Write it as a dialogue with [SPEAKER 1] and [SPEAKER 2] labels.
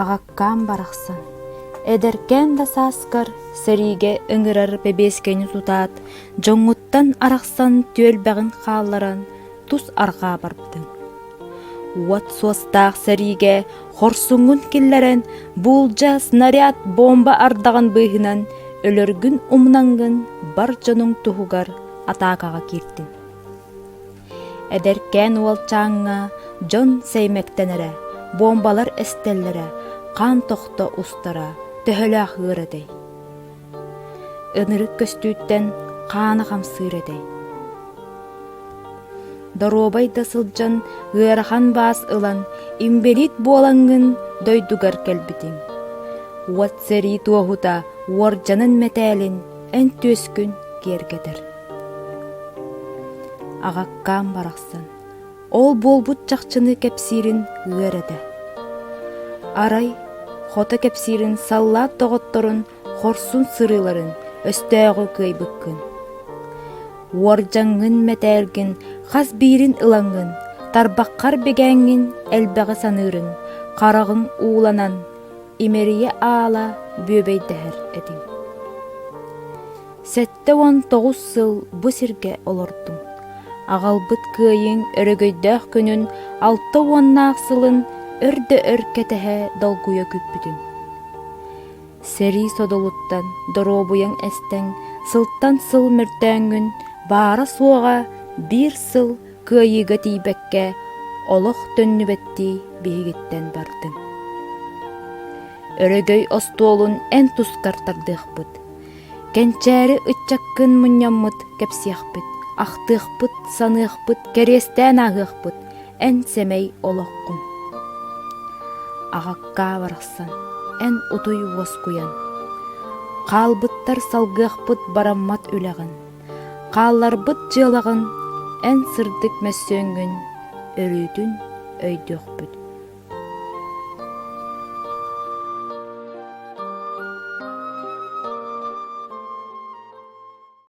[SPEAKER 1] Аҕаккаам барахсан, эдэркээн да сааскар сэриигэ ыҥырар бэбиэскэни тутаат, дьоҥҥуттан арахсан түөлбэҕин хаалларан тус арҕаа барбытыҥ. Уот суостаах сэриигэ хорсуҥҥун киллэрэн, буулдьа, снаряд, бомба ардаҕын быыһынан өлөргүн умнаҥҥын бар дьонуҥ туһугар атаакаҕа кииртиҥ. Эдэркээн уолчааҥҥа дьон сэймэктэнэрэ, буомбалар эстэллэрэ, хаан тохто устара төһөлөөх ыар этэй? Ынырык көстүүттэн хаана хамсыыр этэй? Доруобай да сылдьан ыарахан баас ылан, инбэлиит буолаҥҥын дойдугар кэлбитиҥ. Уот сэрии туоһута уордьанын мэтээлин эн түөскүн киэргэтэр. Аҕаккаам барахсан, ол буолбут чахчыны кэпсиирин ыар этэ. Арай, хото кэпсиирин саллаат доҕотторун хорсун сырыыларын өстөөҕү кыайбыккын. Уордьаҥҥын мэтээлгин хас биирин ылаҥҥын, тарбаххар бигээҥҥин элбэҕи саныырыҥ, хараҕыҥ ууланан, имэрийэ аала бүөбэйдэһэр этиҥ. 79 сыл бу сиргэ олордум. Аҕалбыт кыайыыҥ өрөгөйдөөх күнүн алта уоннаах сылын өр да өр кэтэһэ долгуйа күүппүтүм. Сэрии содулуттан доруобуйаҥ эстэн, сылтан сыл мөртөөҥҥүн баара-суоҕа биир сыл кыайыыга тиийбэккэ олох төннүбэттии биһигиттэн бардыҥ. Өрөгөй остуолун эн тускар тардыахпыт. Кэнчээри ыччаккын мунньаммыт кэпсиэхпит, ахтыахпыт, саныахпыт, кэриэстээн ааһыахпыт эн сэмэй олоххун. Аҕаккаа барахсан, эн утуй уоскуйан, хаалбыттар салгыахпыт бараммат үлэҕин, хаалларбыт дьыалаҕын эн сырдык мөссүөҥҥүн өрүүтүн өйдүөхпүт.